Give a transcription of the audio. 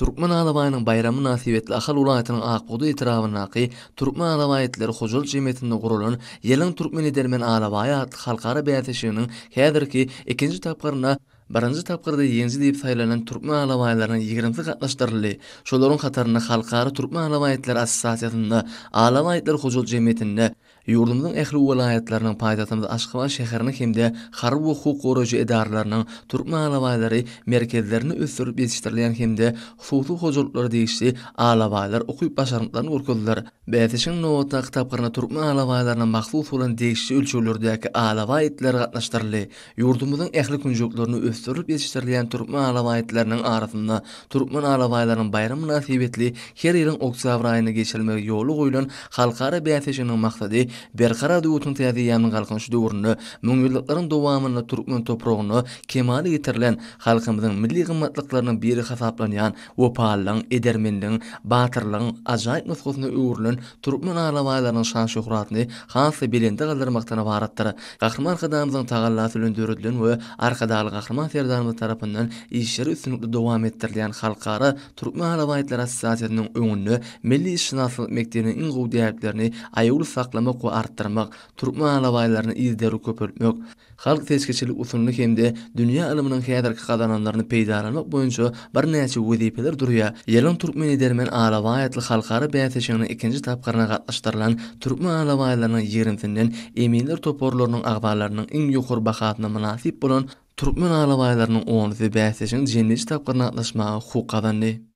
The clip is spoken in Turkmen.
Türkmen alabaýynyň baýramy mynasybetli Ahal welaýatynyň Ak bugdaý etrabyndaky Türkmen alabaý itleri hojalyk jemgyýetinde guralan Ýylyň türkmen edermen alabaýy atly halkara bäsleşiginiň häzirki ikinji tapgyrynda birinji tapgyrda ýeňiji diýip saýlanan türkmen alabaýlarynyň ýigrimisi gatnaşdyryldy. Şolaryň hatarynda Halkara türkmen alabaý itleri assosiasiýasynda, Alabaý itleri hojalyk jemgyýetinde, Ýurdumyzyň ähli welaýatlarynyň, paýtagtymyz Aşgabat şäheriniň hem-de harby we hukuk goraýjy edaralarynyň türkmen alabaýlary merkezlerinde ösdürilip ýetişdirilýän hem-de hususy hojalyklara degişli alabaýlar ukyp-başarnyklaryny görkezdiler. Bäsleşigiň nobatdaky tapgyryna türkmen alabaýlaryna mahsus bolan degişli ölçeglerdäki alabaý itleri gatnaşdyryldy. Ýurdumyzyň ähli künjeklerinde ösdürilip ýetişdirilýän türkmen alabaý itleriniň arasynda Türkmen alabaýlarynyň baýramy mynasybetli her ýylyň oktýabr aýynda geçirilmegi ýola goýlan halkara bäsleşiginiň maksady Berkarar döwletiň täze eýýamynyň Galkynyşy döwründe müňýyllyklaryň dowamynda türkmen topragynda kemala getirilen halkymyzyň milli gymmatlyklarynyň biri hasaplanýan wepalylygyň, edermenligiň, batyrlygyň ajaýyp nusgasyna öwrülen türkmen alabaýlarynyň şan-şöhratyny has-da belende galdyrmakdan ybaratdyr. Gahryman Arkadagymyzyň tagallasy bilen döredilen we Arkadagly Gahryman Serdarymyz tarapyndan işleri üstünlikli dowam etdirilýän Halkara Türkmen alabaýtlary assosiasiýasynyň öňünde milli itşynaslyk mekdebiniň iň gowy däplerini aýawly saklamak we artdyrmak, türkmen alabaýlaryny yzygiderli köpeltmek, Halk seçgiçilik usulyny hem-de dünýä ylmynyň häzirki gazananlaryny peýdalanmak boýunça birnäçe wezipeler durýar. Ýylyň Türkmen edermen alabaýy atly halkara bäsleşiginiň ikinji tapgyryna gatnaşdyrylan türkmen alabaýlarynyň ýigrimisinden eminler toparlarynyň agzalarynyň iň ýokary bahasyna mynasyp bolan türkmen alabaýlarynyň onusy bäsleşigiň jemleýji tapgyryna gatnaşmaga hukuk gazandy.